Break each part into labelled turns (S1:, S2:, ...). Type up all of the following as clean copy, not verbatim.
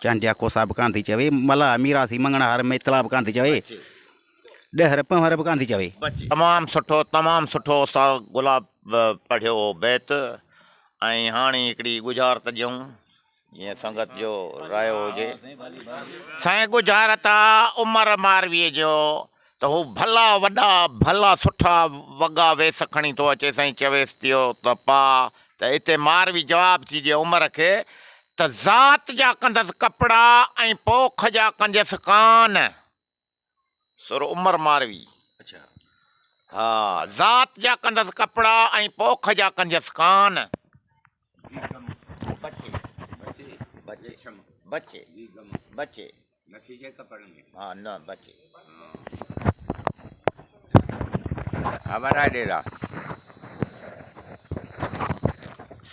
S1: چانڊيا کوسا به ڪانه ٿي چوي، ملاح ميراثي مڱڻهار ميتلا به ڪانه ٿي چوي، ڏهر پنهور به ڪانه ٿي چوي.
S2: تمام سٺو تمام سٺو استاد گلاب پڙهيو بيت ۽ هاڻي هڪڙي ڳجهارت ڏيون جيئن سنگت جو رايو هجي. سائين ڳجهارت آ عمر مارويء جو ته هو ڀلا وڏا ڀلا سٺا وڳا ويس کڻي ٿو اچي سائين چويس ٿيو ته پا ته اتي ماروي جواب ٿي ڏي عمر کي ته ذات جا ڪندس ڪپڙا ۽ پوک جا ڪنديس ڪان. سر عمر ماروي. ها ذات جا ڪندس ڪپڙا ۽ پوک جا ڪنديس ڪان. بچي بچي بچي بچي ها نه بچي.
S3: ها وڏا ڏيرا.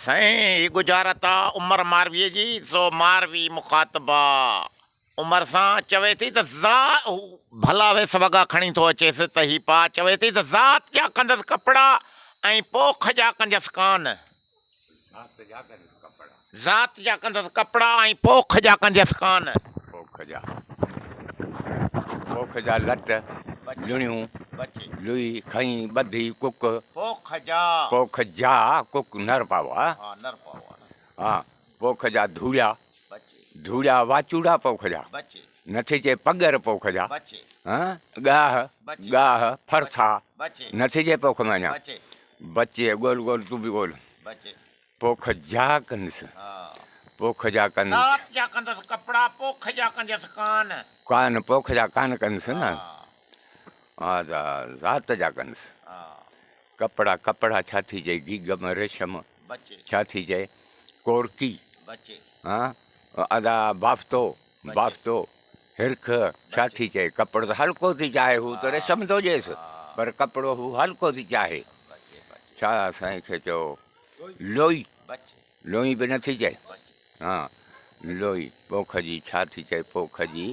S2: سائين هي ڳجهارت آ عمر مارويء جي سو ماروي مخاطب آ عمر سان چوي ٿي ته ذا هو ڀلا ويس وڳا کڻي ٿو اچيس ته هي پاء چوي ٿي ته ذات جا ڪندس ڪپڙا ۽ پوک جا ڪندس ڪان. ذات جا ڪندس ڪپڙا ۽ پوک جا ڪندس ڪان.
S3: پوک جا پوک جا لٽ لڻيون لوئي کنئي ٻڌي ڪک.
S2: پوک جا.
S3: پوک جا ڪک نر پاء آ.
S2: ها نر پاء آ.
S3: ها پوک جا ڌوڙيا. ڌوڙيا واچوڙا پوک جا. نٿي چئي پڳر پوک جا. ڳاهه ڳاهه ڦرٿا. نٿي چئي پوک ۾ اڃا. بچي ڳول ڳول تون به ڳول. پوک جا ڪندس پوک جا ڪندس.
S2: ذات جا ڪندس ڪپڙا پوک جا ڪندس ڪان.
S3: ڪان پوک جا ڪان ڪندس نه ها ته ذات جا ڪندس. ڪپڙا ڪپڙا ڇا ٿي چئي گيگم ريشم ڇا ٿي چئي ڪورڪي ها ادا بافتو بافتو هرک ڇا ٿي چئي ڪپڙو ته هلڪو ٿي چاهي هو ته ريشم ٿو ڏيس پر ڪپڙو هو هلڪو ٿي چاهي ڇا سائين کي چئو لوئي لوئي به نٿي چئي ها لوئي پوک جي ڇا ٿي چئي پوک جي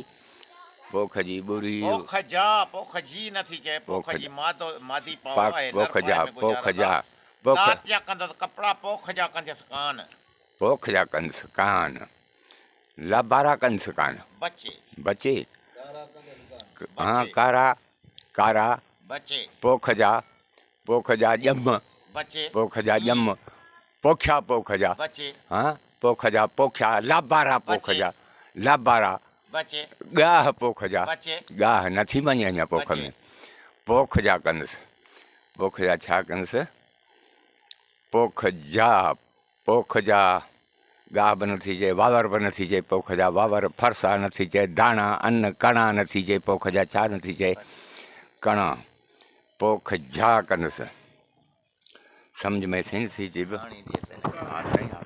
S3: پوک جي ٻري
S2: پوک جا پوک جي نٿي چئي پوک جي مادو مادي پاء آهي نر
S3: پوک جا
S2: پاء ۾
S3: پوک
S2: گذارندا
S3: جا پوک
S2: ذات جا ڪندس ڪپڙا پوک جا ڪندس ڪان
S3: پوک جا ڪندس ڪان لابارا ڪندس ڪان
S2: بچي
S3: بچي ها ڪارا ڪارا
S2: بچي
S3: پوک جا پوک جا ڄم
S2: بچي
S3: پوک جا ڄم پوکيا پوک جا
S2: بچي
S3: ها پوک جا پوکيا لابارا پوک جا لابارا
S2: بچي
S3: ڳاهه پوک جا
S2: بچي
S3: ڳاهه نٿي مڃي اڃا پوک ۾ پوک جا ڪندس پوک جا ڇا ڪندس پوک جا پوک جا ڳاهه به نٿي چئي واور به نٿي چئي پوک جا واور ڦرسا نٿي چئي داڻا ان ڪڻا نٿي چئي پوک جا ڇا نٿي چئي ڪڻا پوک جا ڪندس سمجھ ۾ سائين نٿي اچي به ها سائين ها.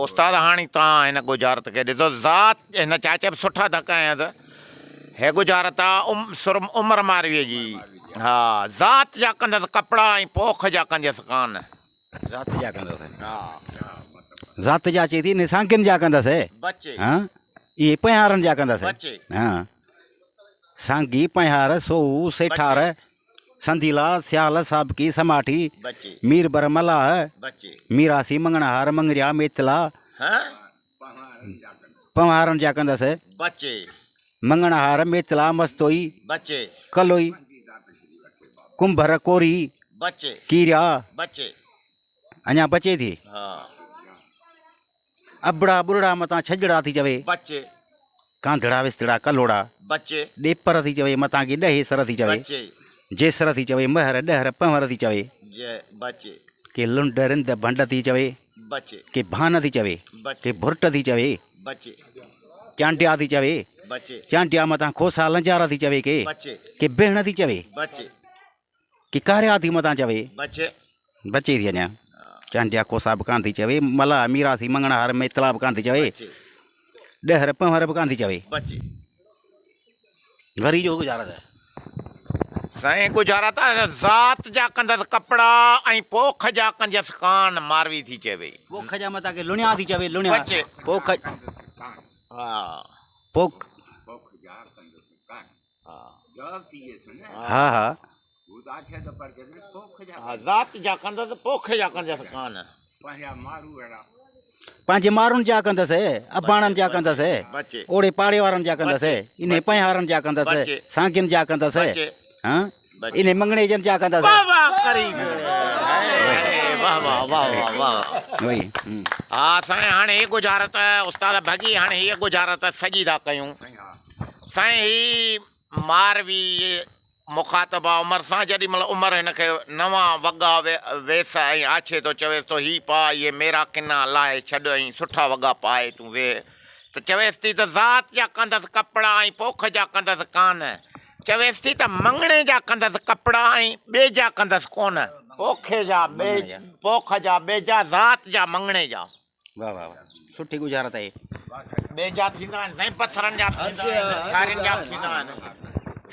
S2: استاد هاڻي توهان هن ڳجهارت کي ڏسو ذات هن چاچي به سٺا ڌڪ هنيا اٿس هي ڳجهارت آ سر عمر مارويء جي ها ذات جا ڪندس ڪپڙا ۽ پوک جا ڪنديس ڪان.
S1: ذات جا ڪندس ذات جا چئي ٿي نسانگين جا ڪندس ها اهي پنهارن جا ڪندس ها سانگي پنهار سوهو سيٺار سنديلا سيال سابقي سماٺي ميربر ملاح ميراسي مڱڻهار مڱريا ميتلا پنهوارن جا ڪندس مڱڻهار ميتلا مستوئي ڪلوئي ڪنڀر ڪوري ڪيريا اڃا بچي ٿي ابڙا ٻرڙا متان ڇڄڙا ٿي چوي ڪانڌڙا وستڙا ڪلهوڙا ڏيپر ٿي چوي متان ڪي ڏهي سر ٿي چوي جيسر ٿي چوي مهر ڏهر پنهور ٿي چوي ڪي لنڊ رند ڀنڊ ٿي چوي ڪي ڀان ٿي چوي ڪي ڀرٽ ٿي چوي چانڊيا ٿي چوي چانڊيا متان کوسا لنجارا ٿي چوي ڪي ڪي بيهڻ ٿي چوي ڪي ڪاريا ٿي متان چوي بچي ٿي اڃا چانڊيا کوسا به ڪانه ٿي چوي ملاح ميراثي مڱڻهار ميتلا به ڪانه ٿي چوي ڏهر پنهور به ڪانه ٿي چوي وري جو گذارت آهي.
S2: سائين گذارت آهي ذات جا ڪندس ڪپڙا ۽ پوک جا ڪنديس ڪان ماروي ٿي چوي.
S1: پوک جا متان ڪي لڻيا ٿي چوي لڻيا
S2: بچي.
S1: پوک
S2: ها.
S1: پوک
S3: پوک جا ڪندس ڪان. ها جواب ٿي ويس نه.
S1: ها ها.
S3: هو ته آڇي ته پر چوي پوک جا.
S2: ها ذات جا ڪندس پوک جا ڪنديس ڪان.
S3: پنهنجا ماروئڙا.
S1: پنهنجي مارن جا ڪندس، اباڻن جا ڪندس، اوڙي پاڙي وارن جا ڪندس، انهي پنهارن جا ڪندس، سانگين جا ڪندس، ها انهي مڱڻيجن جا ڪندس.
S2: واه واه ڪري واه واه واه واه واه
S1: وئي.
S2: ها سائين هاڻي هي ڳجهارت استاد ڀڳي هاڻي هيء ڳجهارت سڄي ٿا ڪيون سائين هي ماروي مخاطب آ عمر سان، جيڏي مھل عمر ھن کي نوان وڳا ويس ۽ آڇي ٿو چويس ٿو ھي پاء اھي ميرا ڪنا لاھي ڇڏ ۽ سٺا وڳا پائي تون ويھ ته چويس ٿي ته ذات جا ڪندس ڪپڙا ۽ پوک جا ڪندس ڪانه چويس ٿي ته مڱڻي جا ڪندس ڪپڙا ۽ ٻئي جا ڪندس ڪونه پوکي جا پوک جا ٻيجا ذات جا مڱڻي جا.
S1: واه واه واه سٺي ڳجهارت آهي.
S2: ٻيجا ٿيندا آهن سائين بصرن جا به ٿيندا آهن سارين جا به ٿيندا آهن.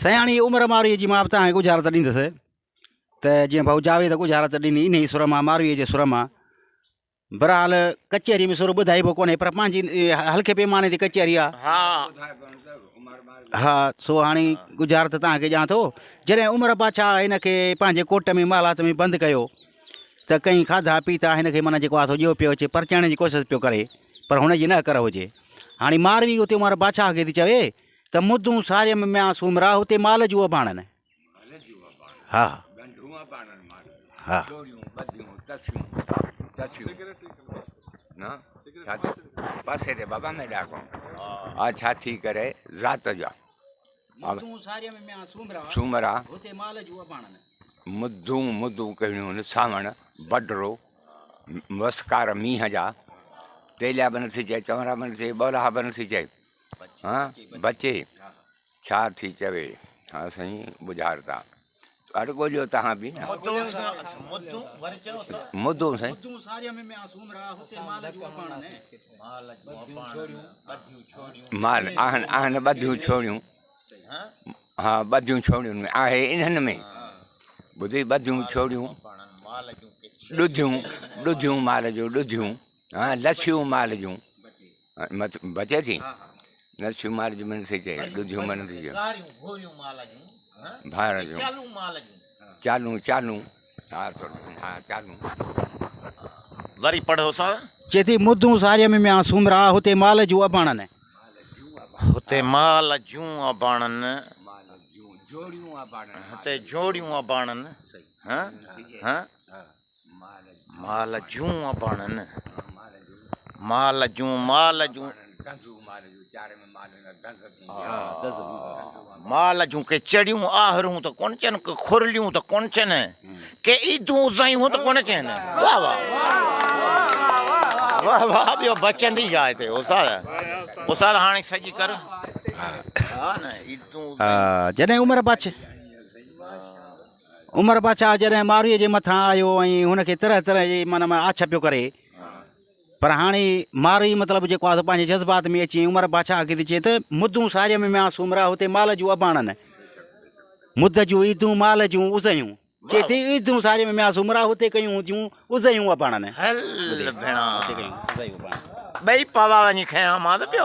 S1: سائين هاڻي عمر مارويء جي مان به توهان کي ڳجهارت ڏيندس ته جيئن ڀائو جاويد ڳجهارت ڏني انهي سر مان مارويء جي سر مان بهرحال ڪچهري ۾ سر ٻڌائبو ڪونهي پر پنهنجي هلڪي پيماني تي ڪچهري آ ها سو هاڻي ڳجهارت توهان کي ڏيان ٿو جڏهن عمر بادشاهه هن کي پنهنجي ڪوٽ ۾ محلات ۾ بند ڪيو ته ڪئين کاڌا پيتا هن کي معنيٰ جيڪو آ سو ڄيو پيو اچي پرچائڻ جي ڪوشش پيو ڪري پر هن جي نه ڪر هجي. هاڻي ماروي اتي عمر بادشاهه کي ٿي چوي ته مدون ساريم ميان سومرا هتي مال جون اباڻن. ها ها. مدون ساريم ميان سومرا هتي مال جون اباڻن.
S3: مدون مدون ڪهڙيون هن سانوڻ بڊرو وسڪار مينهن جا تيليا به نٿي چئي چونرا به نٿي چئي ٻولاها به نٿي چئي ها بچي ڇا ٿي چوي ها سائين ٻجهار ٿا اڙ ڳوليو تهان به نه مدون سائين مال آهن آهن ٻڌيون ڇوڙيون ها ٻڌيون ڇوڙين ۾ آهي انهن ۾ ٻڌي ٻڌيون ڇوڙيون ڏڌيون ڏڌيون مال جو ڏڌيون ها لڇيون مال جون بچي ٿي لڇيون مال جون من ٿي چئي ڏڌيون من ٿي چئي ڀار جون چالون چالون ها ٿورو ها چالون
S2: وري پڙهو سا
S1: چئي ٿي مدون ساري ۾ ميان سومرا هتي مال جون اباڻن
S2: هتي مال جون اباڻن. هتي جوڙيون اباڻن. مال جون اباڻن. مال جون مال جون. مال جون ڪي چڙيون آهرون ته ڪونه چين ڪي کورليون ته ڪونه چين ڪي عيدون اضحيون ته ڪونه چين واه واه واه واه ٻيو بچندي جاء تي استاد استاد هاڻي سڄي ڪر ها نه عيدون
S1: جڏهن عمر بادشاهه عمر بادشاهه جڏهن مارويء جي مٿان آيو ۽ هن کي طرح طرح جي معنيٰ آڇ پيو ڪري پر هاڻي ماروي مطلب جيڪو آهي سو پنهنجي جذبات ۾ اچي عمر بادشاهه کي ٿي چئي ته مدون ساري ۾ ميان سومرا هتي مال جون اباڻن مد جون عيدون مال جون اضحيون چئي ٿي عيدون ساري ۾ ميان سومرا هتي ڪيون هونديون اضحيون اباڻن
S2: هل ڀيڻا ٻئي پاوا وڃي کنيا مان ته پيو